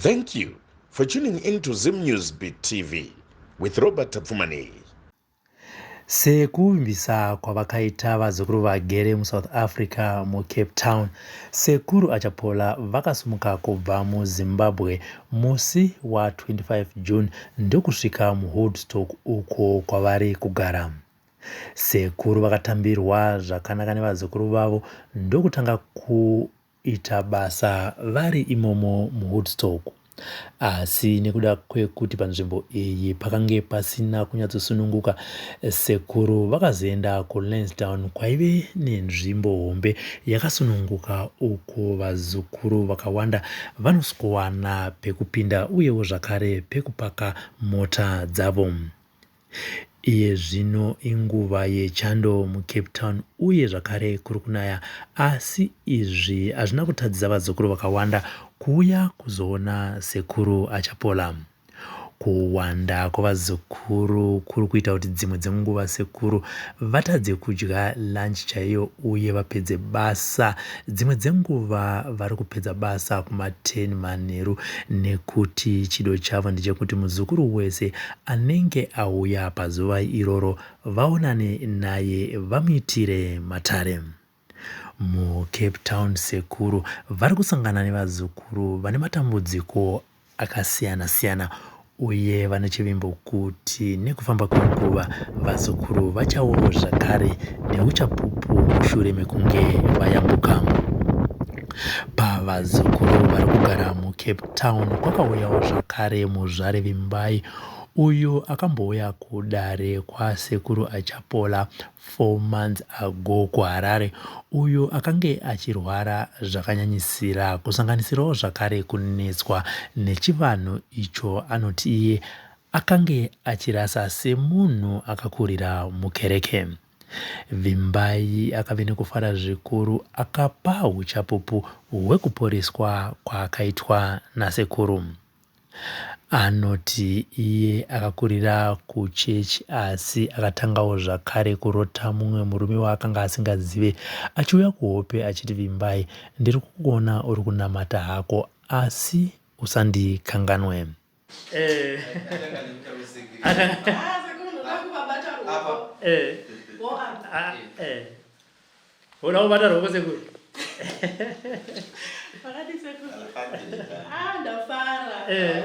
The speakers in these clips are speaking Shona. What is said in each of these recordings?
Thank you for tuning in to Zim News Beat TV with Robert Tapfumaneyi. Sekuvimbisa kwavakaita vazukuru vagere muSouth Africa muCape Town, Sekuru Achapola vakasimuka kubva muZimbabwe musi wa 25 June ndokusvika muWoodstock uko kwavari kugara. Sekuru vakatambirwa zvakanaka nevazukuru vavo ndokutanga ku ita basa vari imomo muWoodstock. Asi nekuda kwekuti panzvimbo iyi pakange pasina kunyatsosununguka, sekuru vakazoenda kuLansdowne kwaive nenzvimbo hombe yakasununguka uko vazukuru vakawanda vanosvikowana pekupinda uyewo zvakare pekupaka mota dzavo. Iye zvino inguva yechando muCape Town uye zvakare kuri kunaya asi izvi hazvina kutadzisa vazukuru vakawanda kuuya kuzoona sekuru Achapola. Kuwanda kwevazukuru kuri kuita kuti dzimwe dzenguva sekuru vatadze kudya lunch chaiyo uye vapedze basa. Dzimwe dzenguva vari kupedza basa kuma 10 manheru nekuti chido chavo ndechekuti muzukuru wese Anenge auya pazuva iroro vaonane naye vamuitire matare. MuCape Town sekuru vari kusangana nevazukuru vane matambudziko akasiyana siyana uye vane chivimbo kuti nekufamba kwenguva vazukuru vachauyawo zvakare neuchapupu mushure mekunge vayambuka. Pavazukuru vari kugara muCape Town kwakauyawo zvakare Muzvare Vimbai uyo akambouya kudare kwaSekuru Achapola four months ago kuHarare uyo akange achirwara zvakanyanyisira kusanganisirawo zvakare kunetswa nechivanhu icho anoti iye akange achirasa semunhu akakurira mukereke. Vimbai akave nekufara zvikuru akapa huchapupu hwekuporeswa kwaakaitwa nasekuru. Anoti iye akakurira kuchechi asi akatangawo zvakare kurota mumwe murume waakanga asingazive achiuya kuhope achiti Vimbai ndiri kukuona uri kunamata hako asi usandikanganwe. Eh. Eh. Ah, eh. Unoda kubata ruoko sekuru? Pakati sekuru. Ah, ndafara. Eh. Eh,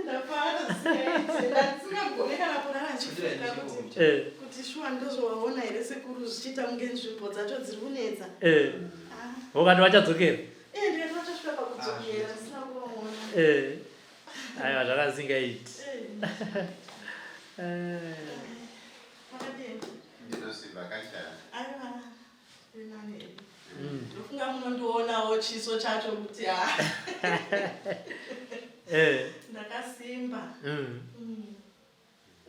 ndafara zvisingaite. Ndisingagone kana kurara ndichifunga kuti Eh. kuti shuwa ndozvawaona here sekuru zvichiita kunge nzvimbo dzacho dziri kunetsa. Eh. Ah. Ukati vachadzokera? Eh, ndikati vachasvika pakudzokera ndisina kuvaona. Eh. Aiwa zvakasingaiti. Eh. Eh. Makadini? Ndinosimba kachana. Aiwa. Ndinani. Ndofunga munondionawo chiso chacho kuti ha. Eh. Ndakasimba.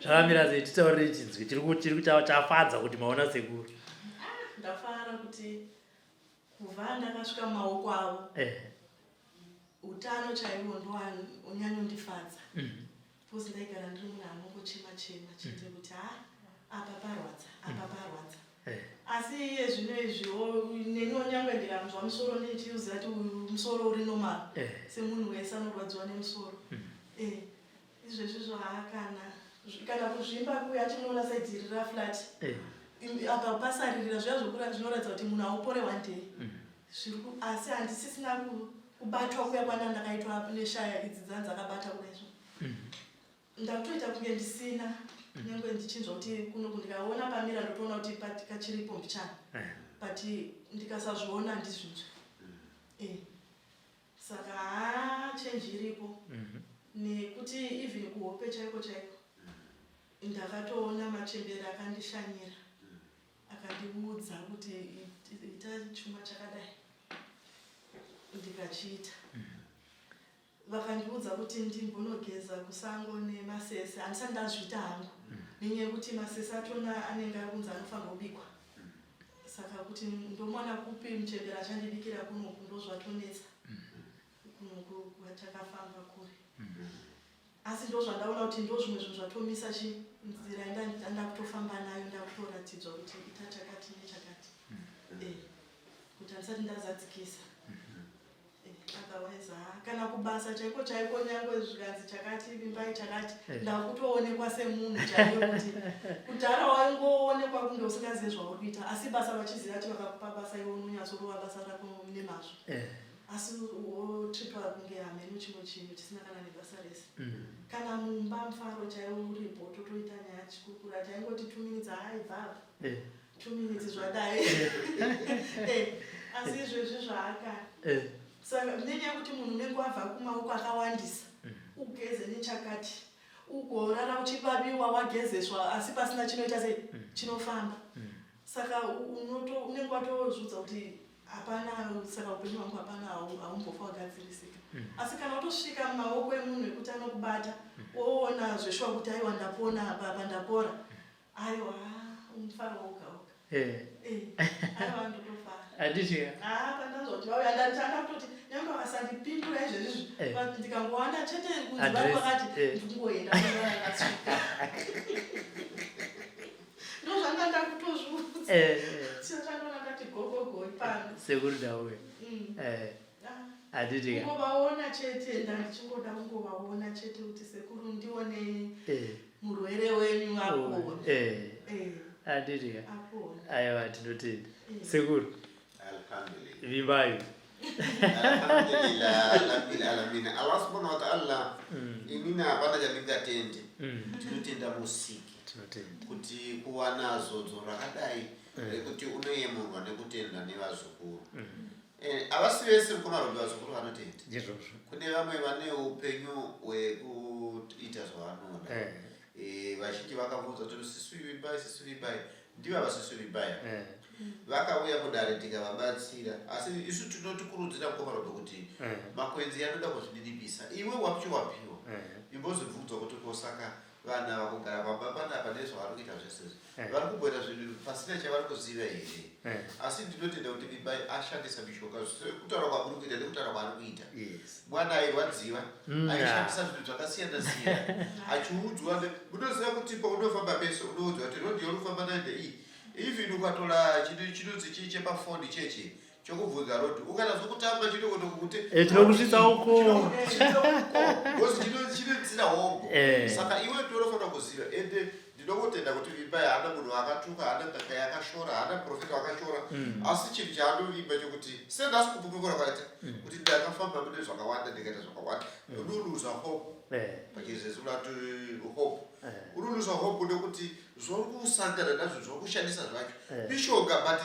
Zvakamira sei titaurire chinzwi chiri ku- chiri kucha- chafadza kuti maona sekuru. Ah, ndafara kuti kubva ndakasvika mumaoko avo Eh. utano chaihwo ndowanyanyondifadza because ndaigara ndiri munhu anongochema chema chete kuti ha apa parwadza apa parwadza Eh. asi iye zvino izviwo neniwo nyangwe ndikanzwa musoro ndichiuziva kuti uyu musoro uri normal Eh. semunhu wese anorwadziwa nemusoro Eh, izvezvizvo haa kana kana kuzvimba kuya tinoona side iri raflat Eh. Apa pasaririra zviya zvokura zvinoratidza kuti munhu haupore one day zviri asi handisisina kubatwa kuya kwanda ndakaitwa neshaya idzi dzanga dzakabata kudaizvo ndakutoita kunge ndisina nyangwe ndichinzwa kuti kuno ndikaona pamira ndotoona kuti kachiripo mbichana Eh. but ndikasazviona handizvinzwi Eh. Saka haa change iripo nekuti even kuhope chaiko chaiko ndakatoona machembere akandishanyira akandiudza kuti ita chuma chakadai ndikachiita. Vakandiudza kuti ndimbonogeza kusango nemasese handisati ndazviita hangu nenyaya yekuti masese achona anenge ari kunzi anofanirwa kubikwa saka kuti ndomwana kupi muchembere achandibikira kunoku ndozvatonetsa kunoku kwatakafamba kure asi ndozvandaona kuti ndozvimwe zvinhu zvatomisa chi nzira yandakutofamba nayo ndakutoratidzwa kuti ita chakati nechakati eh, kuti handisati ndazadzikisa eh, Otherwise haa kana kubasa chaiko chaiko nyangwe zvikanzi chakati vimbai chakati Eh. ndakutoonekwa semunhu chaiye kuti kudhara waingoonekwa kunge usingazive zvauri kuita asi basa vachiziva kuti vakakupa basa iwe unonyatsorova basa rako nemazvo Eh. asi wotripwa kunge hameno chimwe chinhu chisina kana nebasa rese. Kana mumba mufaro chaiwo uripo totoita nyaya tichikurukura taingoti 2 minutes haibva apa. 2 minutes zvadai. Asi izvezvi zvaakana. Saka nenyaya yekuti munhu unenge wabva kumaoko akawandisa, ugeze nechakati, ugorara uchivaviwa wagezeswa asi pasina chinoita sei chinofamba. Saka unenge watozviudza kuti hapana, saka upenyu hwangu hapana, haumbofa wagadzirisika. Asi kana watosvika mumaoko emunhu ekuti anokubata, woona zveshuwa kuti aiwa ndapona apa, ndapora, aiwa mufaro woga woga. Aiwa ndotofara. Handiti? Ah, pandanzwa kuti vauya ndatanga kutoti nyange vakasandipindura izvezvizvi, but ndikangowana chete kunzi vari Address, kwakati, ndikungoenda ndakasvika. Ndozvanga ndakutozviudza. Chandona ndati gogogoi pano. Sekuru ndauya. Ah. Handiti? Kungovaona chete, ndandichingoda kungovaona chete kuti sekuru ndionei murwere wenyu apona. Handiti? Apona. Aiwa, tinotenda sekuru. Alhamdulillah. Vimbai. Alhamdulillah rabbil alamin. Allah subhanahu wa ta'ala, inini hapana chandingatende. Tinotenda Musiki Tinotenda. Kuti kuwana zodzo rakadai rekuti unoyemurwa nekutenda nevazukuru. Havasi vese, mukomarombe, vazukuru vanotenda. Ndizvozvo. Kune vamwe vane upenyu hwekuita zvavanoda. Vazhinji vakabvunza kuti sisi Vimbai, sisi Vimbai, ndiva vasisi Vimbai vakauya kudare tikavabatsira. Asi isu tinotikurudzira, mukomarombe, kuti makwenzi anoda kuzvininipisa. Iwe wacho wapiwa, imbozvibvunza kuti ko saka vana vakugara pamba panapa nezvavari kuita zvesezvo, vari kumboita zvinhu pasina chavari kuziva here? Asi ndinotenda kuti Vimbai ashandisa mishonga sekutaura kwamuri kuita nekutaura kwaari kuita. Mwana airwadziwa, aishandisa zvinhu zvakasiyana siyana achiudzwa. Munoziva kuti paunofamba pese unoudzwa kuti road yaunofamba nayo ndeiyi. Even ukatora chinonzi chii chepafoni chechi chokubvunza road, ukanazokutamba chinokotokuti Chinokusvitsa uko. Because chinotsira hongo. Saka iwe ndinofanira kuziva. Ende ndinongotenda kuti Vimbai haana munhu akatuka, haana n'anga yakashora, haana profeta wakashora. Asi chinhu chaanovimba chokuti senhasi kupupukura kwaita kuti ndakafamba mune zvakawanda, ndikaita zvakawanda, unoluza hope. Pachizezi unati hope, unoluza hope nekuti zvauri kusangana nazvo, zvauri kushandisa zvacho mishonga, but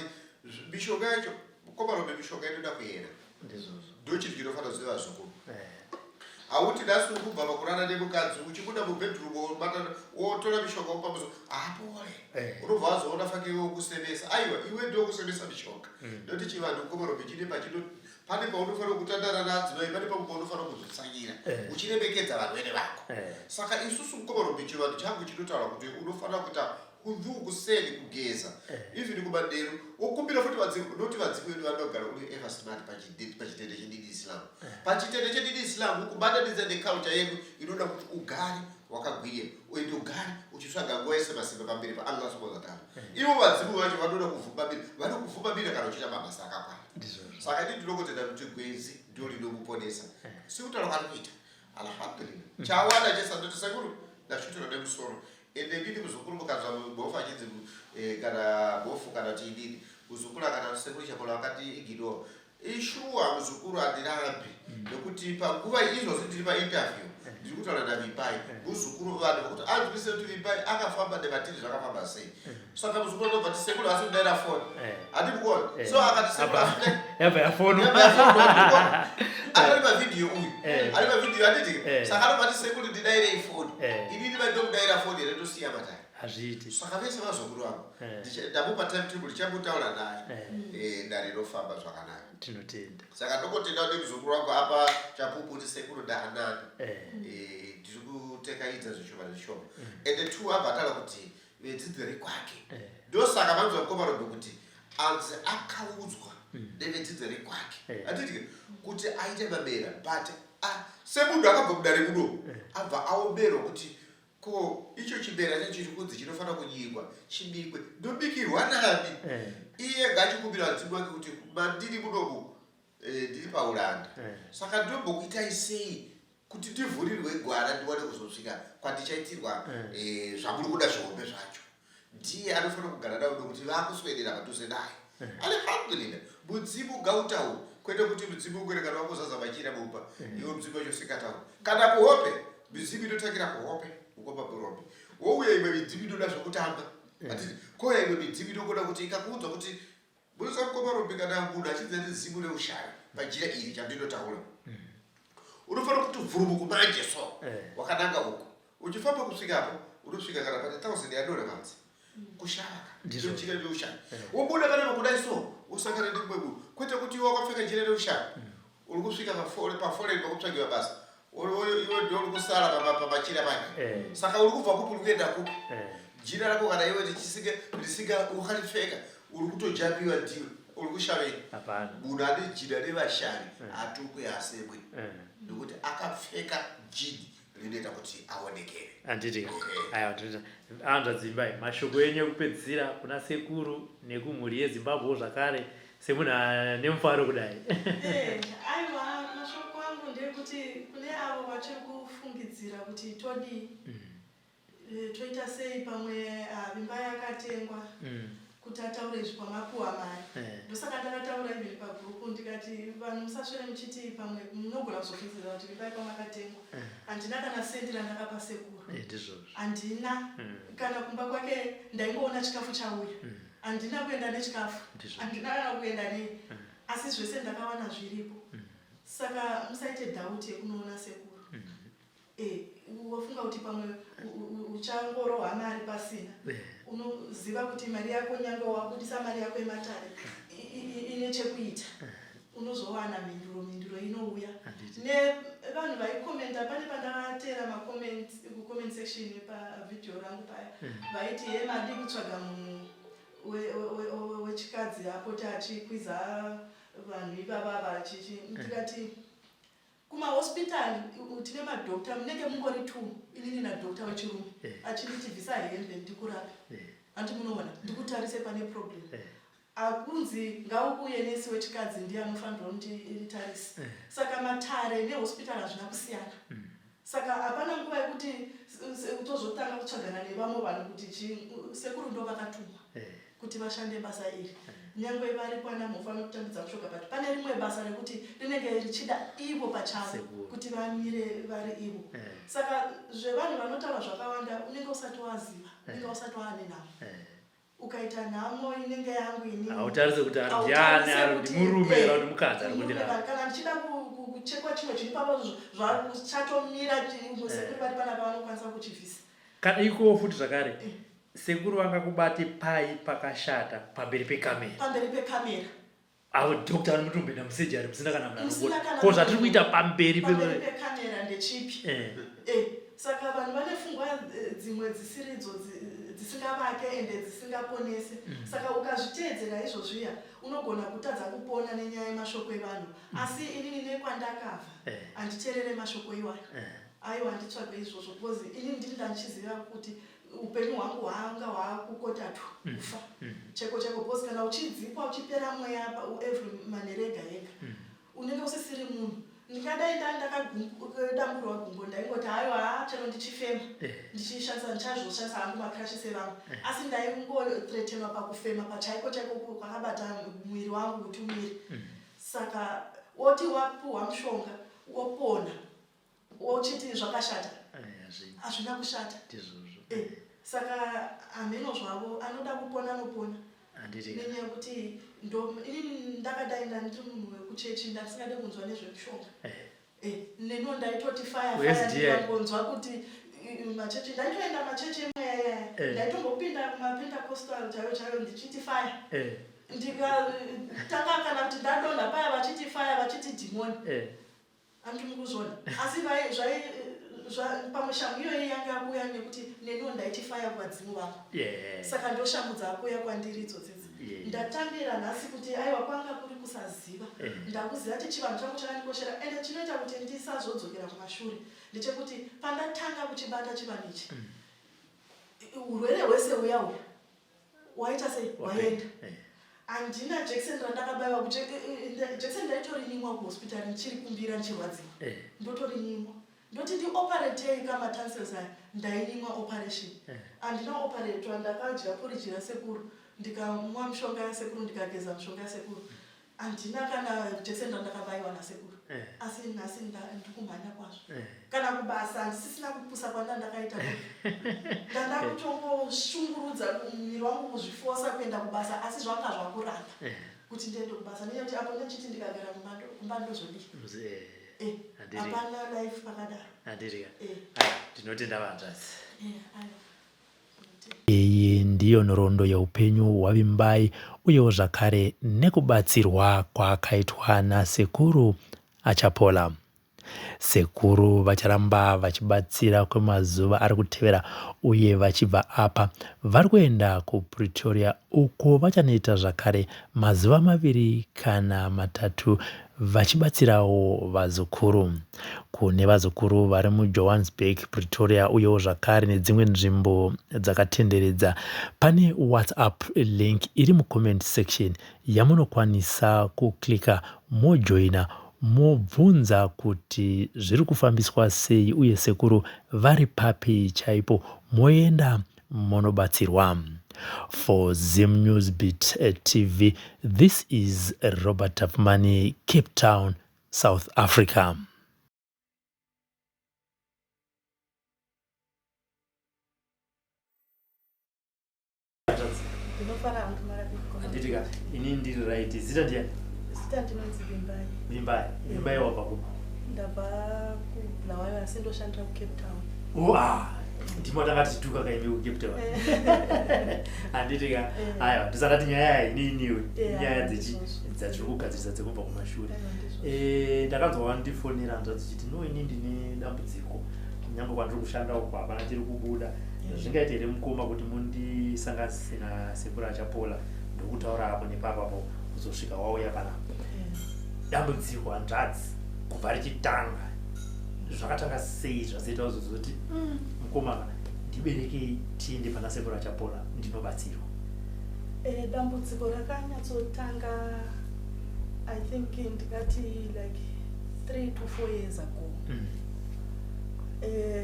mishonga yacho, komarombe, mishonga inoda kuyera. Ndizvozvo. Ndo chinhu chinofanira kuziva zukuru. Hauti nhasi uri kubva pakurara nemukadzi, uchibuda mubedroom wotora mishonga wopamuso, haapore. Unobva wazoona fake iwe wokusemesa. Aiwa, iwe ndokusemesa mishonga. Ndokuti chivanhu, komarombe, chine pachino, pane paunofanira kutandara naadzimai, pane pamwe paunofanira kuzvitsanyira uchiremekedza varwere vako. Saka isusu, mukomarombe, chivanhu changu chinotaura kuti unofanira kuita wudhu kuseni, kugeza, even kumanheru wokumbira futi vadzimu, noti vadzimu vedu vanogara uri ever smart pachitende chedini Islam. Pachitende chedini Islam, kubatanidza neculture yedu inoda kuti ugare wakagwinya, uende ugare uchitsvaga nguva yese masimba pamberi paAllah subhanahu wa ta'ala. Ivo vadzimu vacho vanoda kuvhumbamira, vanokuvhumbamira kana uchiita mabasa akakwana. Ndizvozvo. Saka ini ndinongotenda kuti gwenzi ndio rinomuponesa sekutaura kwari kuita. Alhamdulillah, chawana chesandoti sekuru ndashutirwa nemusoro. Ende ndini muzukuru, mukanzwa bofu achinzi kana bofu kana kuti inini muzukuru akana sekuru Chapola vakati ignore ishuwa. Muzukuru handirambi nekuti panguva izvozvi ndiri painterview, ndiri kutaura naVimbai muzukuru. Vanhu vokuti anzwise kuti Vimbai akafamba nematiri zvakafamba sei. Saka muzukuru anobva ti sekuru asi kudaira foni handikuona. So akati sekuru asi Yabva yafonwa. Ari pavhidhiyo uyu. Ari pavhidhiyo, handiti? Saka anobva ti sekuru ndidairei foni. Inini vandomudaira foni here, ndosiya matari? Hazviiti. Saka vese vazukuru vangu, ndamupa time table, ndichambotaura naye. Dare rofamba zvakanaka. Tinotenda. Saka ndokotenda kuti muzukuru wangu apa chapupu kuti sekuru ndaanani. Ndiri kutekaidza zvishoma nezvishoma. Ende two, abva ataura kuti vedzidzo rekwake. Ndosaka vanzwa, mukomarombe, kuti anzi akaudzwa nevedzidzo rekwake, handiti, kuti aite mamera. But semunhu akabva mudare muno, abva aomerwa kuti ko icho chimera chacho chiri kunzi chinofanira kunyikwa chibikwe, ndobikirwa nani? Iye ngachikumbira vadzimu vake kuti mandiri munomu. Eh, ndiri pauranda Eh. Saka ndombokuitai sei kuti ndivhurirwe gwara ndiwane kuzosvika kwandichaitirwa eh, zvamuri kuda zvihombe zvacho? Ndiye anofanira kugara navo nokuti vakuswedera padhuze naye. Alhamdulillah, mudzimu ngautaure, kwete kuti mudzimu ungorekana wangozaza machira mumba, iwe mudzimu wacho usingatauri. Kana kuhope, midzimu inotangira kuhope, mukoma Burombe. Wouya imwe midzimu inoda zvekutamba. Hatiti kouya imwe midzimu inongoda kuti ikakuudza kuti munoziva mukoma Rombe, kana munhu achinzi ane zimu reushavi pajira iri chandinotaura, unofanira kuti vhurumuku manje so wakananga uku uchifamba kusvikapo unosvika kana pane thousand yadonha panze kushava Ndizvo. jira reushavi, wobuda panapa kudai so wosangana nemumwe munhu, kwete kuti iwe wakapfeka jira reushavi uri kusvika paforeni pakutsvagiwa basa, iwe ndo uri kusara pamachira pake. Saka uri kubva kupi, uri kuenda kupi? Jira rako kana iwe risinga wakaripfeka uri kutojambiwa ndiwe uri kushavei? Hapana. Munhu ane jira revashavi atukwe asemwe nekuti akapfeka jini rinoita kuti aonekere. Handiti? Aiwa, tinoita hanzvadzi Vimbai, mashoko enyu ekupedzisira kuna sekuru nekumhuri yeZimbabwewo zvakare, semunhu ane mufaro kudai. Aiwa, mashoko angu ndeyekuti kune avo vachiri kufungidzira kuti todii, toita sei, pamwe Vimbai akatengwa kuti ataure izvi kwamapuwa mari. Ndosaka ndakataura even pagroup ndikati vanhu musaswere muchiti pamwe munogona kuzofungidzira kuti Vimbai pamakatengwa. Handina kana sendi randakapa sekuru. Ndizvozvo. Handina kana kumba kwake, ndaingoona chikafu chauya. Handina kuenda nechikafu. Handina kana kuenda nei, asi zvese ndakawana zviripo. Saka musaite doubt yekunoona sekuru. Wafunga kuti pamwe uchangorohwa mari pasina. Unoziva kuti mari yako, nyange wabudisa mari yako yematare, ine chekuita, unozowana mhinduro, mhinduro inouya. Nevanhu vaikomenda, pane pandakateera macomment kucomment section pavhidhiyo rangu paya, vaiti he madi kutsvaga munhu wechikadzi apote achikwiza vanhu ivava vachichi. Ndikati kumahospitali tine madhokta, munenge mungori two, inini nadhokta wechirume, achinditi bvisa hembe ndikurape. Handi munoona ndikutarise pane problem? Akunzi ngauuye nesi wechikadzi, ndiye anofanirwa kunditarise. Saka matare nehospitali hazvina kusiyana. Saka hapana nguva yekuti tozotanga kutsvagana nevamwe vanhu kuti chi sekuru ndo vakatumwa kuti vashande basa iri. Nyange vari kwana mhofu vanotambidza mushoga, but pane rimwe basa rekuti rinenge richida ivo pachavo Sekuru. kuti vamire vari ivo. Saka zvevanhu vanotaura zvakawanda, unenge usati waziva, unenge usati waane nhamo. Ukaita nhamo inenge yangu inini, Hautarise kuti ari ndiani, hautarise ari kuti, kuti murume kana kuti mukadzi ari murume kundirapa. Kana ndichida kuchekwa chimwe chinhu ipapo, chatomira, sekuru vari panapa vanokwanisa kuchibvisa. Kana ikowo futi zvakare, sekuru vangakubate pai pakashata pamberi pekamera? Pamberi pekamera. Avo dhokta vanotombenda musurgery musina kana munhu Musina anobona kana ko zvatiri kuita pamberi pamberi pekamera ndechipi? Saka vanhu vane pfungwa dzimwe dzisiridzo, dzisingavake ende dzisingaponese. Saka ukazviteedzera izvozviya unogona kutadza kupona nenyaya yemashoko evanhu. Asi inini nekwandakabva handiteerere mashoko iwayo. Aiwa, handitsvage izvozvo because inini ndini ndandichiziva kuti upenyu hwangu hwanga hwakukotatu kufa cheko cheko, because kana uchidzipwa uchipera mweya every manhere ega ega, unenge usisiri munhu. Ndingadai ndakadamburwa gumbo, ndaingoti haiwa, chero ndichifema ndichishandisa, ndichazoshandisa hangu macrutches evamwe, asi ndaingothreatenwa pakufema pachaiko chaiko kwakabata mwiri wangu kuti umire. Saka woti wapuhwa mushonga wopona, wochiti zvakashata? Hazvina kushata. Ndizvozvo. Saka hameno zvavo, anoda kupona anopona. Handiti? Nenyaya yekuti inini ndakadai ndandiri munhu wekuchechi, ndasingade kunzwa nezvemushonga. Neniwo ndaitoti fire fire. SDA. Ndikangonzwa kuti machechi, ndaitoenda machechi emweya yaya. Ndaitombopinda kumapentacostal chaiyo chaiyo ndichiti fire. Ndikatanga kana kuti ndadonha paya vachiti fire, vachiti dhimoni. Handiti mukuzviona? Asi pamwe shamhu iyoyi yanga yakuuya nekuti neniwo ndaiti fire kuvadzimu vangu. Saka ndo shamhu dzakuuya kwandiri idzodzidzi. Ndatambira nhasi kuti aiwa, kwanga kuri kusaziva. Ndakuziva kuti chivanhu changu chakandikoshera, ende chinoita kuti ndisazodzokera kumashure ndechekuti pandatanga kuchibata chivanhu ichi, urwere hwese uya uya waita sei, waenda. Handina jekiseni randakabaiwa. Jekiseni ndaitorinyimwa kuhospitari ndichiri kumbira ndichirwadziwa. Ndotorinyimwa. Ndoti ndioperatei kamatonsils aya, ndainyimwa operation. Handina operatwa, ndakadya poriji rasekuru, ndikamwa mishonga yasekuru, ndikageza mishonga yasekuru. Handina kana jekiseni randakabaiwa nasekuru. Asi nhasi ndikumhanya kwazvo. Kana kubasa handisisina kupusa kwanda ndakaita. Ndanda kutongoshungurudza muviri wangu kuzvifosa kuenda kubasa, asi zvanga zvakuramba kuti ndiende kubasa nenyaya yekuti apo ndechiti ndikagara kumba ndozodii? Hapana life pakadaro. Handirika. Ndinotenda vanzvadzi. Iyi ndiyo nhoroondo yeupenyu hwaVimbai uyewo zvakare nekubatsirwa kwaakaitwa nasekuru Achapola. Sekuru vacharamba vachibatsira kwemazuva ari kutevera uye vachibva apa vari kuenda kuPretoria uko vachanoita zvakare mazuva 2 kana 3 vachibatsirawo vazukuru. Kune vazukuru vari muJohannesburg, Pretoria uyewo zvakare nedzimwe nzvimbo dzakatenderedza, pane WhatsApp link iri mucomment section yamunokwanisa kuklika mojoina mobvunza kuti zviri kufambiswa sei uye sekuru vari papi chaipo, moenda monobatsirwa. For Zim News Beat TV, this is Robert Tafumani, Cape Town, South Africa. Ndinofara hangu makadiko. Handitika, ini ndiri right. Zita ndiani? Zita ndinonzi Vimbai. Vimbai. Vimbai wabva kupi? Ndabva kuBulawayo asi ndoshandira kuCape Town. Oh, ah, ndimo tanga tichituka kaimi kuCape Town. Handitika, aiwa, tisakati nyaya iyi ininiwe. Nyaya dzatiri kugadzirisa dzekubva kumashure. Ndakanzwa wandifonera hanzvadzi chiti no, ini ndine dambudziko. Kunyangwe kwandiri kushanda uko hapana chiri kubuda. Zvingaita here mukoma kuti mundisanganise nasekuru Achapola ndokutaura apo nepapapo kuzosvika wauya panapa? Dambudziko hanzvadzi kubva richitanga zvakatanga sei zvazoita kuzozoti mukoma ndiberekei tiende pana sekuru Achapola ndinobatsirwa? Dambudziko rakanyatsotanga, I think ndingati like 3 to 4 years ago.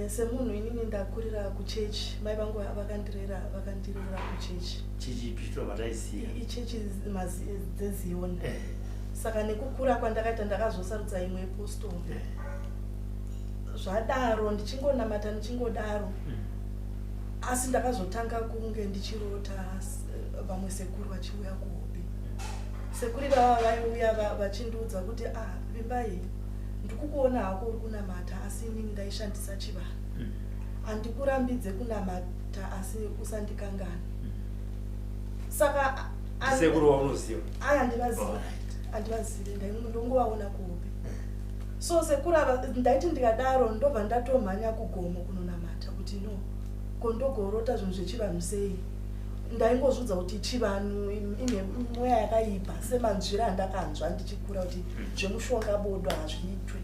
Semunhu inini ndakurira kuchechi, mai vangu vakandirera kuchechi. Chechi ipi vataiziya? Ichechi dzeZion. Saka nekukura kwandakaita ndakazosarudza imwe postori. Zvadaro ndichingonamata ndichingodaro. Asi ndakazotanga kunge ndichirota vamwe sekuru vachiuya kuhope. Sekuru ivava vaiuya vachindiudza kuti Vimbai, ndikukuona hako uri kunamata asi inini ndaishandisa chivanhu. Handikurambidze kunamata asi usandikangana. Saka sekuru waunoziva? Aya handivazivi. Handivazivi, ndongovaona kuhope. So sekuru ava ndaiti ndikadaro ndobva ndatomhanya kugomo kunonamata kuti no, ko ndogorota zvinhu zvechivanhu sei? Ndaingozviudza kuti chivanhu ine mweya yakaipa semanzwira andakanzwa ndichikura kuti zvemushonga bodo hazviitwe.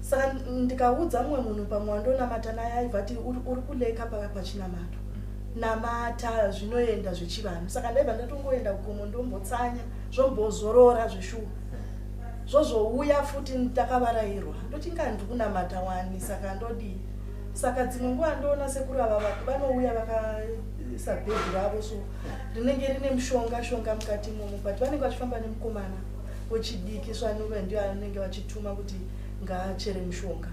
Saka ndikaudza mumwe munhu pamwe wandonamata naye aibva ati uri kuleka pachinamato. Namata zvinoenda zvechivanhu. Saka ndaibva ndatongoenda kugomo ndombotsanya zvombozorora zveshuwa. Zvozouya futi ndakavarairwa. Ndoti nga ndikunamata wani saka ndodii? Saka dzimwe nguva ndoona sekuru ava vanouya vakaisa bhegi ravo so rinenge rine mushonga shonga mukati imomo, but vanenge vachifamba nemukomana wechidiki so anove ndiyo anenge vachituma kuti ngaachere mushonga.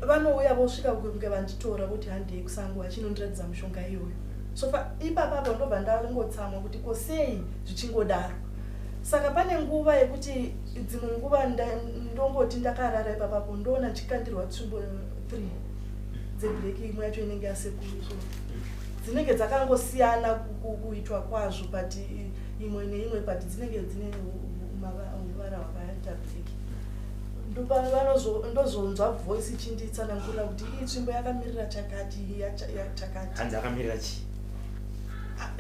Vanouya vosvika kunge vanditora voti handei kusango vachinondiratidza mushonga iyoyo. So ipapapo ndobva ndangotsamwa kuti ko sei zvichingodaro. Saka pane nguva yekuti dzimwe nguva ndongoti ndakarara ipapapo ndoona ndichikandirwa tsvimbo 3 dzeblack, imwe yacho inenge yasekuru so dzinenge dzakangosiyana kuitwa kwazvo, but imwe neimwe but dzinenge dzine ruvara rwakaita black. Ndozonzwa voice ichinditsanangurira kuti iyi tsvimbo yakamirira chakati, iyi chakati. Hanzi akamirira chii?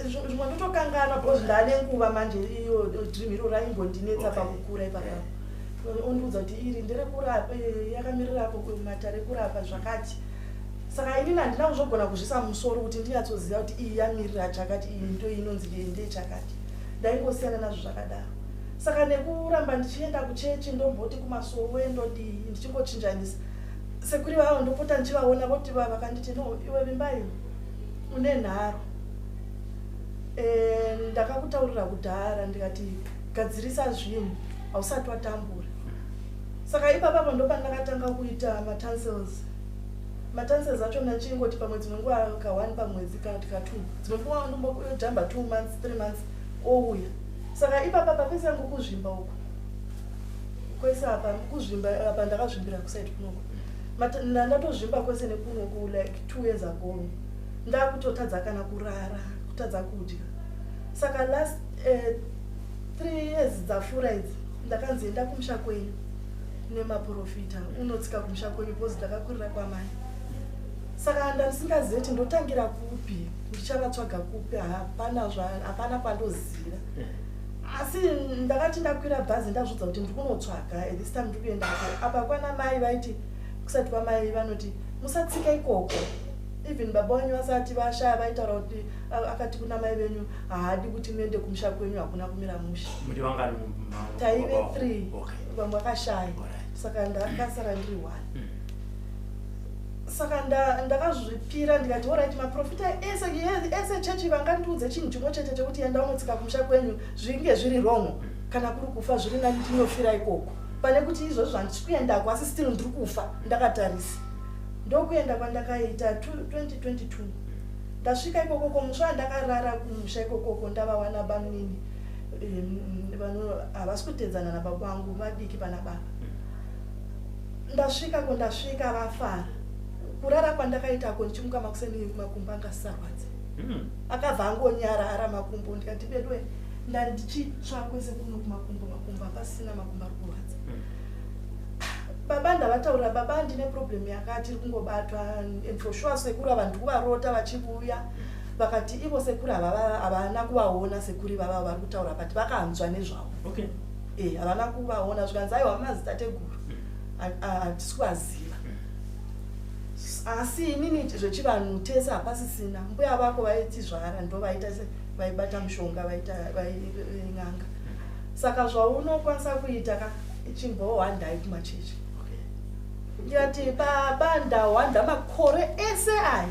Zvimwe ndotokanganwa because ndane nguva manje iyo dream iro raimbondinetsa pakukura ipapapo. Ondiudza kuti iri nderekurapa, yakamirira apo matare ekurapa zvakati. Saka inini handina kuzogona kuzvisa musoro kuti ndinyatsoziva kuti iyi yamirira chakati, iyi ndo inonzi ndeyechakati. Ndaingosiyana nazvo zvakadaro. Saka nekuramba ndichienda kuchechi, ndomboti kumasowe, ndodii, ndichingochinjanisa. Sekuri vavo ndopota ndichivaona, voti vakanditi, "No, iwe Vimbai, une nharo. Ndakakutaurira kudhara ndikati gadzirisa zvinhu, hausati watambura." Saka ipapapo ndopandakatanga kuita matonsils. Matonsils acho ndichingoti pamwe dzimwe nguva ka1 pamwedzi kana kuti ka2, dzimwe nguva ndombojamba 2 months, 3 months, ouya. Saka ipapa papesi yangu kuzvimba uku kwese apa, kuzvimba apa, ndakazvimbira kuside kunoku. Ndatozvimba kwese nekunoku like 2 years ago. Ndakutotadza kana kurara, kutadza kudya. Saka last 3 years dzapfuura idzi, ndakanzi enda kumusha kwenyu nemaprofita, unotsika kumusha kwenyu, because ndakakurira kwamai. Saka ndandisingazivi kuti ndotangira kupi, ndichavatsvaga kupi. Hapana, hapana kwandoziva. Asi ndakati ndakwira bhazi, ndazvidza kuti ndiri kunotsvaga. At this time ndiri kuendako apa kwana mai, vaiti kusati kwamai vanoti musatsika ikoko. Even baba venyu vasati vashaya, vaitaura kuti akati kuna mai venyu haadi kuti muende kumusha kwenyu, hakuna kumira mushe. Muri vangani? Taive three. Vamwe vakashaya. Saka ndakasara ndiri one. Saka ndakazvipira ndikati, alright, maprofita ese ese chechi vangandiudze chinhu chimwe chete chekuti enda unotsika kumusha kwenyu, zvinge zviri wrong. Kana kuri kufa, zviri nani ndinofira ikoko pane kuti izvozvo zvandisi kuendako, asi still ndiri kufa ndakatarisa. Ndokuenda kwandakaita 2022. Ndasvika ikokoko, musha wandakarara kumusha ikokoko, ndavawana bamunini havasi kutedzana nababa vangu, vadiki pana baba. Ndasvikako, ndasvika vafara. Kurara kwandakaitako, ndichimuka makuseni, makumbo anga asisarwadzi. Akabva angonyarara makumbo. Ndikati, bedwe, ndandichitsva kwese kuno kumakumbo, makumbo hapasina, makumbo ari kurwadza. Baba ndavataurira, "Baba, ndine problem yakati iri kungobatwa, and for sure sekuru ava ndikuvarota vachivuya." Vakati ivo sekuru havana kuvaona, sekuru ivava vari kutaura, but vakanzwa nezvavo. Havana kuvaona. Zvikanzi, "Aiwa, mazitateguru hatisi kuvaziva, asi inini zvechivanhu tese hapasisina. Mbuya vako vaitizvara ndo vaita vaibata mushonga, vaita vain'anga. Saka zvaunokwanisa kuita ka, chimbohwandai kumachechi." Ndikati, "Baba, ndahwanda makore ese aya.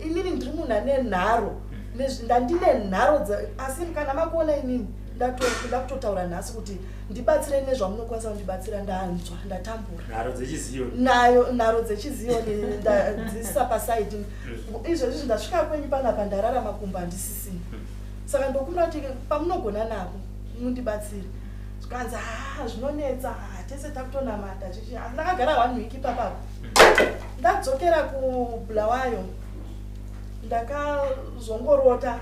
Inini ndiri munhu ane nharo. Ndandine nharo, asi kana makuona inini ndakutotaura nhasi kuti ndibatsire nezvamunokwanisa kundibatsira. Ndanzwa, ndatambura." Nharo dzechiziyoni. Nayo nharo dzechiziyoni ndadzisa paside. Izvezvi ndasvika kwenyu panapa, ndarara, makumbo handisisina. Saka ndokumbira kuti pamunogona napo mundibatsire." Zvikanzi, "Ha, zvinonetsa. Ha, tese takutonamata chichi." Asi ndakagara one week ipapapo. Ndadzokera kuBulawayo, ndakazongorota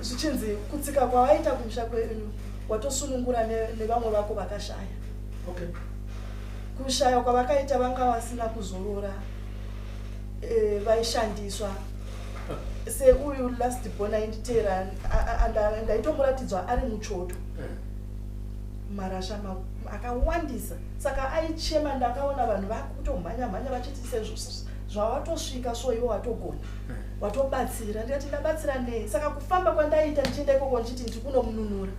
zvichinzi kutsika kwavaita kumusha kwenyu watosunungura nevamwe vako vakashaya. Kushaya kwavakaita, vanga vasina kuzorora, vaishandiswa. Seuyu last born ainditeera, ndaitomuratidzwa ari muchoto, marasha akawandisa. Saka aichema. Ndakaona vanhu vakutomhanya mhanya vachiti sezvo zvawatosvika so iwe watogona, watobatsira. Ndikati, "Ndabatsira nei?" Saka kufamba kwandaiita ndichienda ikoko ndichiti ndiri kunomununura,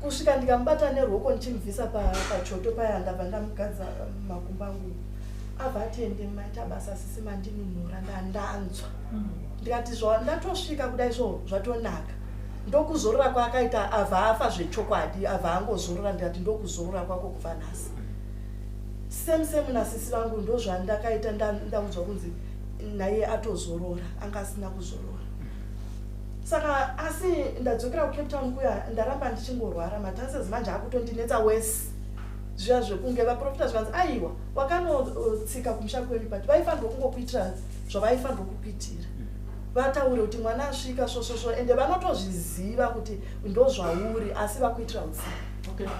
kusvika ndikamubata neruoko ndichimubvisa pachoto paya, ndabva ndamugadza makumbo angu. Abva ati, "Ende maita basa sisi, mandinunura, ndanzwa." Ndikati, "Zva ndatosvika kudai so zvatonaka." Ndokuzorora kwaakaita, abva afa zvechokwadi, abva angozorora. Ndikati, "Ndokuzorora kwako kubva nhasi." Same same nasisi vangu, ndozvandakaita. Ndaudzwa kunzi naye atozorora, anga asina kuzorora. Saka asi ndadzokera kuCape Town kuya, ndaramba ndichingorwara matonsils. Manje akutondinetsa wese zviya zvekunge vaprofita. Zvikanzi, "Aiwa, wakanotsika kumusha kwenyu, but vaifanirwa kungokuitira zvavaifanirwa kukuitira, vataure kuti mwana asvika svosvosvo, ende vanotozviziva kuti ndozvauri, asi vakuitira utsiva.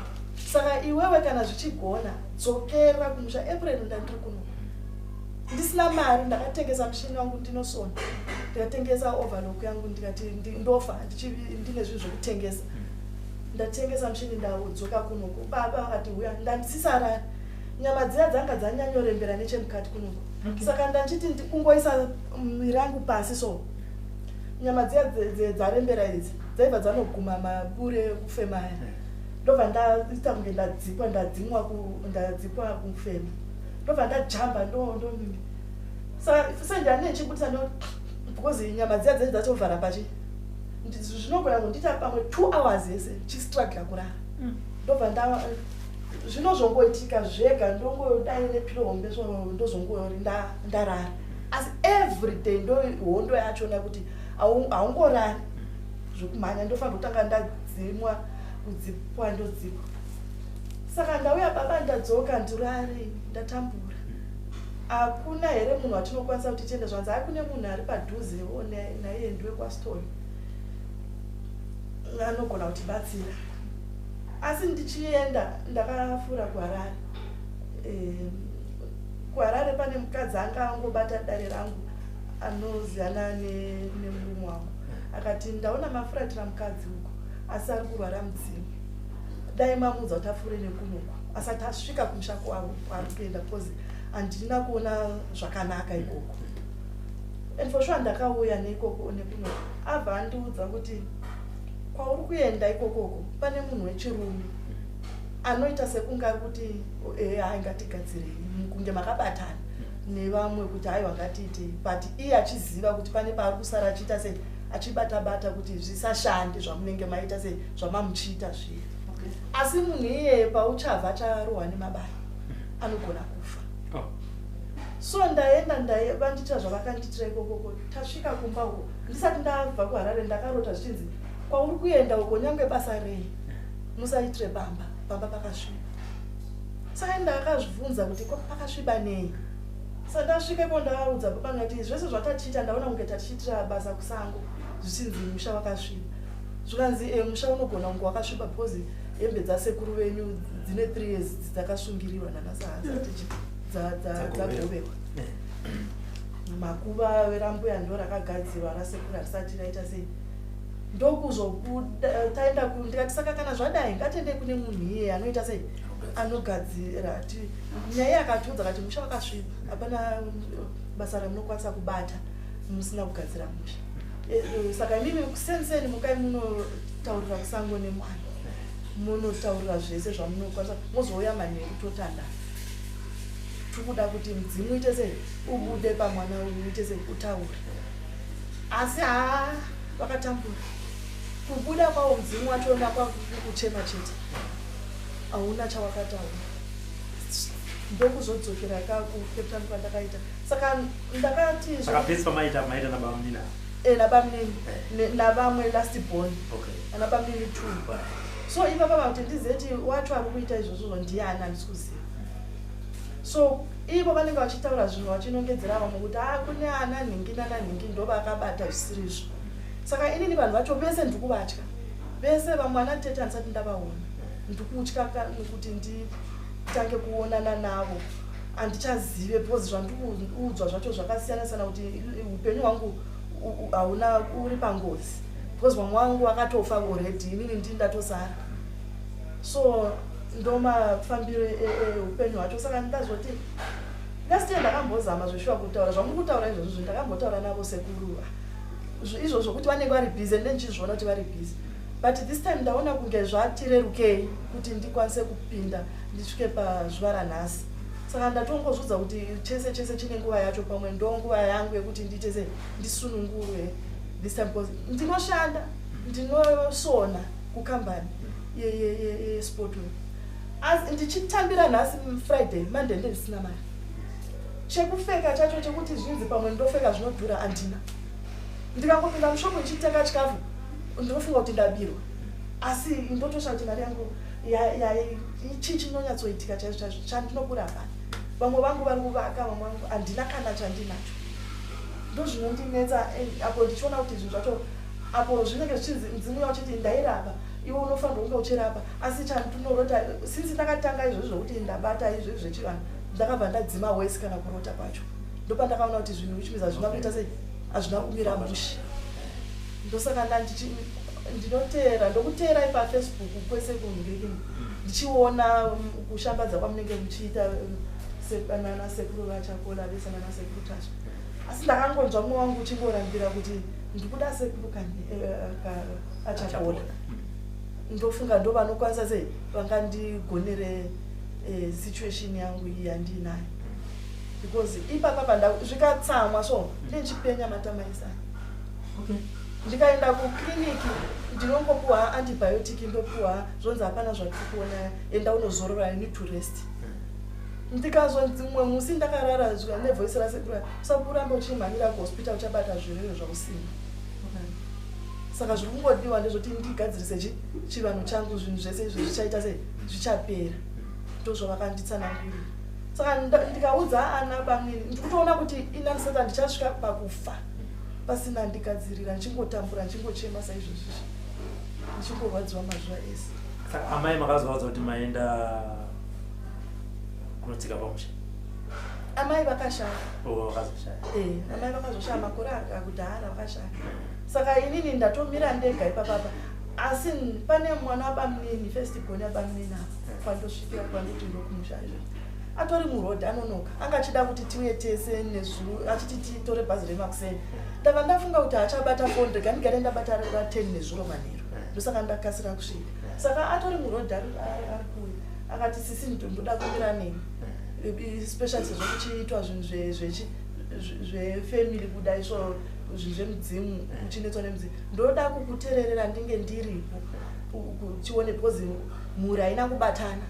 Saka iwewe kana zvichigona, dzokera kumusha." April ndandiri kuno ndisina mari. Ndakatengesa mushini wangu, ndinosona, ndikatengesa overlock yangu. Ndikati ndofa ndine zvinhu zvokutengesa. Ndatengesa mushini, ndadzoka kunoku. Baba vakati uya. Ndandisisarari, nyama dziya dzanga dzanyanyorembera nechemukati kunoku. Saka ndanchiti kungoisa muviri yangu pasi so, nyama dziya dzarembera idzi. Dzaibva dzanoguma maburi ekufema aya. Ndobva ndaita kunge ndadzipwa, ndadzimwa, ndadzipwa kufema. Ndobva ndajamba ndo saka sendani ndichibudisa ndo, because nyama dziya dzenyu dzatovhara pachi. Zvinogona kundiita pamwe 2 hours yese ndichistrugla kurara. Ndobva nda zvinozongoitika zvega, ndongodai nepillow hombe, so ndozongori ndarara. Asi every day ndo hondo yachona kuti haungorari zvokumhanya, ndofanira kutanga ndadzimwa, kudzipwa, ndodzipwa. Saka ndauya baba, ndadzoka, ndirare, ndatambura. Hakuna here munhu watinokwanisa kuti tiende? Zvanzi hakune munhu ari padhuzewo naiye ndiwe kwaStone anogona kutibatsira. Asi ndichienda ndakafura kuHarare. KuHarare pane mukadzi anga angobata dare rangu anoziyana nemurume wangu. Akati, "Ndaona mafuratira mukadzi uko, asi ari kurwara mudzimu. Dai mamuudza kuti afure nekunoku asati asvika kumusha kwavo kwaari kuenda, because handina kuona zvakanaka ikoko." And for sure ndakauya neikoko nekunoku. Abva andiudza kuti kwauri kuenda ikokoko pane munhu wechirume anoita sekunge ari kuti, "Hai, ngatigadzirei," kunge makabatana nevamwe kuti, "Haiwa, ngatiitei," but iye achiziva kuti pane paari kusara achiita sei, achibata-bata kuti zvisashande zvamunenge maita sei, zvamamuchiita zviya. Asi munhu iyeye pauchabva acharohwa nemabayo, anogona kufa. So ndaenda, vandiitira zvavakandiitira ikokoko. Tasvika kumba uko, ndisati ndabva kuHarare ndakarota zvichinzi kwauri kuenda uko, nyange basa rei, musaitire pamba, pamba pakasviba. Saka ndakazvibvunza kuti pakasviba nei. Saka ndasvika ipo ndavaudza baba, ngati zvese zvatachiita ndaona kunge tachiitira basa kusango, zvichinzi musha wakasviba. Zvikanzi, "Musha unogona kunge wakasviba because hembe dzasekuru venyu dzine 3 years dzakasungirirwa nanasahasati dzagovewa. Makuva rambuya ndo rakagadzirwa, rasekuru harisati raita sei." Ndokuzobuda taenda ndikati, "Saka kana zvadai, ngatiendei kune munhu iyeye anoita sei, anogadzira." Nyaya akatiudza kati musha wakasviba, hapana basa ramunokwanisa kubata musina kugadzira musha. Saka imimi kuseni mukai munotaurira kusango nemwana, munotaurira zvese zvamunokwanisa, mozouya manheru totandara. Tikuda kuti mudzimu uite sei, ubude pamwana uyu, uite sei, utaure." Asi haa, vakatambura. Kubuda kwawo mudzimu wachona kwakuchema chete, hauna chawakataura. Ndokuzodzokera kakuCape Town kwandakaita. Saka ndakati Saka pesi pamaita, maita nabamunini? Nabamunini navamwe last born. Ana bamunini two. So ipapa kuti ndizive kuti wacho ari kuita izvozvozvo ndiani, handisi kuziva. So ivo vanenge vachitaura zvinhu vachinongedzera vamwe kuti a kune ana nhingi nana nhingi ndo vakabata zvisiri izvo. Saka inini vanhu vacho vese ndikuvatya vese. Vamwe ana tete handisati ndavaona, ndikutya kuti nditange kuonana navo, handichazive, because zvandikuudzwa zvacho zvakasiyana siyana, kuti upenyu hwangu hauna uri pangozi, because vamwe vangu vakatofa already, inini ndini ndatosara. So ndomafambiro eupenyu hwacho. Saka ndazoti last year ndakambozama zveshuwa kutaura zvamuri kutaura izvozvo, ndakambotaura navo sekuru izvozvo kuti vanenge vari busy, ndendichizviona kuti vari busy, but this time ndaona kunge zvatirerukei kuti ndikwanise kupinda ndisvike pazuva ranhasi. Saka ndatongozvidza kuti chese chese chine nguva yacho, pamwe ndo nguva yangu yekuti ndiite sei, ndisunungurwe this time, because ndinoshanda, ndinosona kukambani yeSportway, asi ndichitambira nhasi Friday, Monday ndendisina mari. Chekupfeka chacho chekuti zvinzi pamwe ndofeka zvinodhura handina. Ndikangopinda mushopu ndichitenga chikafu ndinofunga kuti ndabirwa, asi ndotoshaa kuti mari yangu chii chinonyatsoitika chaizvo chaizvo chandinobura hapana. Vamwe vangu vari kuvaka, vamwe vangu handina kana chandinacho. Ndozvinondinetsa apo ndichiona kuti zvinhu zvacho apo zvinenge zvichinzi mudzimu uya uchiti ndairapa, iwe unofanirwa kunge uchirapa, asi chandinorota since ndakatanga izvozvo zvokuti ndabata izvozvi zvechivanhu, ndakabva ndadzima wese kana kurota kwacho. Ndopandakaona kuti zvinhu, which means hazvina kuita sei, hazvina kumira mushe. Ndosaka ndinoteera, ndokuteerai paFacebook kwese kunhingirikini, ndichiona kushambadza kwamunenge muchiita nana sekuru vachakola vese nana sekuru Tasva. Asi ndakangonzwa mumwe wangu uchingorambira kuti Ndikuda sekuru Achapola. Ndofunga ndo vanokwanisa sei vangandigonere situation yangu iyi yandinayo, because ipapa zvikatsamwa so ndinchipenya matama esana. Ndikaenda kukliniki ndinongopuwa antibiotic, ndopuwa zvonzi hapana zvatiri kuona, enda unozorora, you need to rest. Ndikazonzi mumwe musi ndakarara nevoice rasekuru, usakuramba uchimhanyira kuhospital, uchabata zvirwere zvausina. Saka zviri kungodiwa ndezvoti ndigadzirise chivanhu changu, zvinhu zvese izvi zvichaita sei, zvichapera. Ndozvavakanditsanangurira. Saka ndikaudza ana bamnini, ndikutoona kuti inanisata ndichasvika pakufa pasina ndigadzirira, ndichingotambura, ndichingochema saizvozvizvi, ndichingorwadziwa mazuva ese. Saka amai makazovaudza kuti maenda kunotsika pamusha? Amai vakashaya. Oh, vakazoshaya. Amai vakazoshaya makore akudhara, vakashaya. Saka inini ndatomira ndega ipapapa, asi pane mwana wabamnini, first born yabamnini apa kwandosvikira, kwandoti ndokumusha izvozvo, atori muroad, anonoka. Anga achida kuti tiuye tese nezuro, achiti titore bhazi remakuseni. Ndabva ndafunga kuti achabata foni, rega ndigare ndabata ra10 nezuro manheru. Ndosaka ndakasira kusvika. Saka atori muroad, ari kuuya. Akati, "Sisi, ndoda kumira neni, especially sezvo kuchiitwa zvinhu zvefamily kudai, so zvinhu zvemudzimu, uchinetswa nemudzimu, ndoda kukuteerera, ndinge ndiripo tione, because mhuri haina kubatana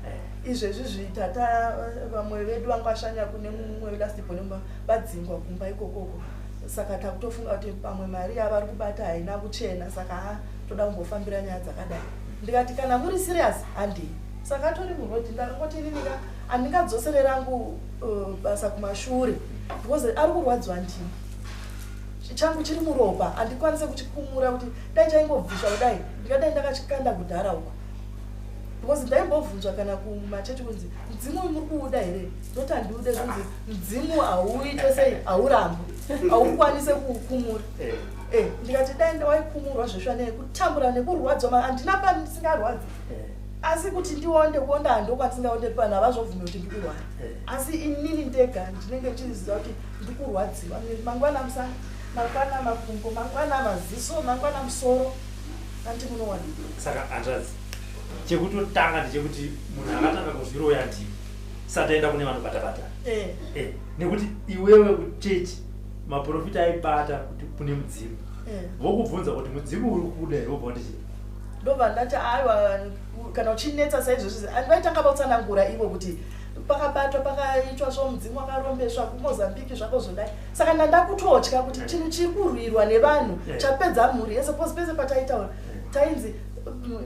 izvezvi. Zvitata vamwe vedu vanga vashanya kune mumwe last born, vadzingwa kumba ikokoko. Saka takutofunga kuti pamwe mari yavari kubata haina kuchena, saka ha, toda kumbofambira nyaya dzakadai." Ndikati, "Kana muri serious, handei." Saka atori muroad. Ndakangoti ininika handingadzosere rangu basa kumashure, because ari kurwadziwa ndini, changu chiri muropa, handikwanise kuchikumura. Kuti dai chaingobviswa kudai, ndingadai ndakachikanda kudhara uko, because ndaimbobvunzwa kana kumachechi kunzi, "Mudzimu uyu muri kuuda here?" Ndoti, "Handiude." Zvonzi, "Mudzimu hauite sei, haurambwe, haukwanise kuukumura." Ndikati dai waikumurwa zvesva, nekutambura nekurwadzwa, handina pandisingarwadzi. Asi kuti ndionde, kuonda handokwandisingaonde, vanhu havazobvumi kuti ndikurwara. Asi inini ndega ndinenge ndichiziva kuti ndikurwadziwa, mangwana musana, mangwana makumbo, mangwana maziso, mangwana musoro, anti munowana. Saka hanzvadzi, chekutotanga ndechekuti munhu akatanga kuzviroya ndii sati aenda kune vanobata-bata. Nekuti iwewe kuchechi maprofita aibata kuti kune mudzimu, vokubvunza kuti mudzimu uri kubuda here, wobva ndichi Ndobva ndati aiwa, kana uchinetsa saizvozvi, andivaitanga vautsanangura ivo kuti pakabatwa, pakaitwa svo, mudzimu wakarombeswa kuMozambiki, zvako zvodai. Saka ndandakutotya kuti chinhu chiri kurwirwa nevanhu chapedza mhuri yese, pose pese pataitaura tainzi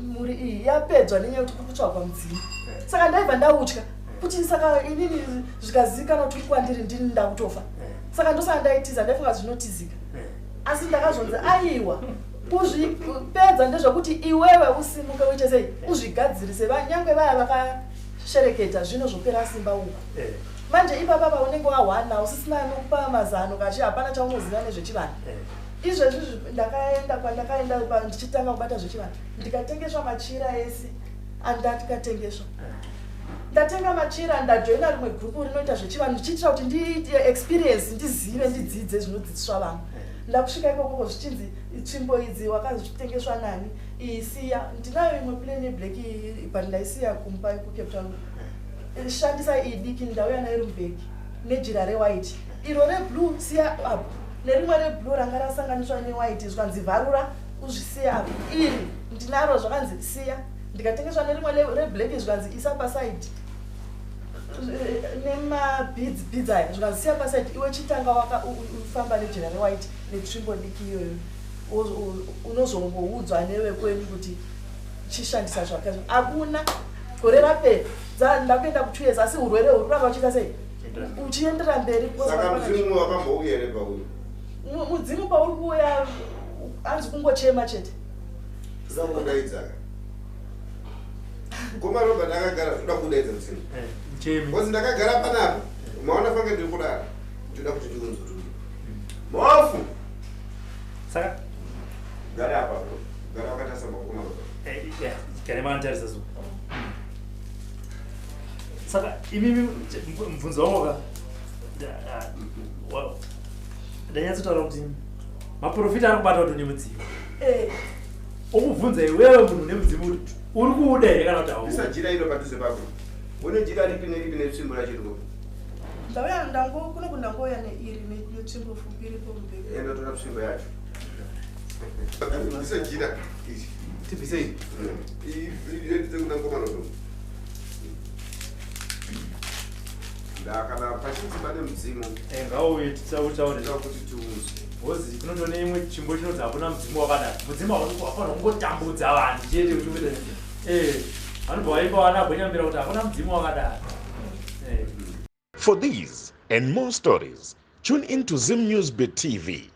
mhuri iyi yapedzwa nenyaya yekuti kuri kutsvagwa mudzimu. Saka ndaibva ndautya kuti saka inini zvikazivikanwa kuti uri kwandiri, ndini ndakutofa. Saka ndosaka ndaitiza, ndaifunga zvinotizika. Asi ndakazonzi aiwa, kuzvipedza ndezvekuti iwewe usimuke, uite sei, uzvigadzirise. Nyange vaya vakashereketa, zvino zvopera simba uku. Manje ipapa paunenge wahwana, usisina nokupa mazano, kachi hapana chaunoziva nezvechivanhu. Izvezvi ndakaenda kwandakaenda ndichitanga kubata zvechivanhu, ndikatengeswa machira ese andandikatengeswa. Ndatenga machira, ndajoina rimwe gurupu rinoita zvechivanhu, ndichiitira kuti ndiite experience, ndizive, ndidzidze zvinodzidziswa vamwe. Ndakusvika ikokoko zvichinzi, "Tsvimbo idzi wakazvitengeswa nani? Iyi siya, ndinayo imwe plain yeblack but ndaisiya kumba kuCape Town. Shandisa iyi diki, ndauya nayo iri mubhegi, nejira rewhite iro, reblue siya apo, nerimwe reblue ranga rasanganiswa newhite." Zvikanzi, "Vharura uzvisiya apo, iri ndinaro." Zvakanzi, "Siya." Ndikatengeswa nerimwe reblack, zvikanzi, "Isa paside," nemabeads beads aya, zvikanzi, "Siya paside." Iwe chitanga ufamba nejira rewhite netsvimbo diki iyoyo. Unozongoudzwa nevekwenyu kuti chishandisa zvakazvo. Hakuna gore rapera, ndakuenda ku2 years, asi urwere huri kuramba uchiita sei, uchiendera mberi because Saka mudzimu wakambouya here pauri? Mudzimu pauri kuuya, hanzi kungochema chete. Toda kudaidza koma Robert akagara, toda kudaidza mudzimu. Chemi. Because ndakagara panapa, maona fange ndiri kudara, ndoda kuti ndiunze kuti mofu. Saka Gara apa bro, gara wakatarisa makoma, Robert. Yeah, gare makanditarisa so. Saka imimi, mubvunzo wangu ka, ndanyatsotaura kuti Maprofita ari kubata kuti une mudzimu. Okubvunza iwewe munhu une mudzimu kuti uri kuuda here kana kuti hauudi. Isa jira iro padhuze pako. Une jira ripi neripi netsvimbo racho iriko? Ndauya ndango kuno kundangouya neiri netsvimbo fupi iripo mubhegi. Enda tora tsvimbo yacho. Isa jira ichi. Tibvise iyi. Iendese kuna ngomano ndo. Ndakana pachinzi pane mudzimu. Ngauye tisautaure. Ndinoda kuti tiunzwe. Hozi kunotone imwe chimbo chinonzi hakuna mudzimu wakadaro. Mudzimu haufanira kungotambudza vanhu chete kuti uite vanobva vaipa vana gwenyambira kuti hakuna mudzimu wakadaro. For these and more stories, tune in to Zim News Bit TV.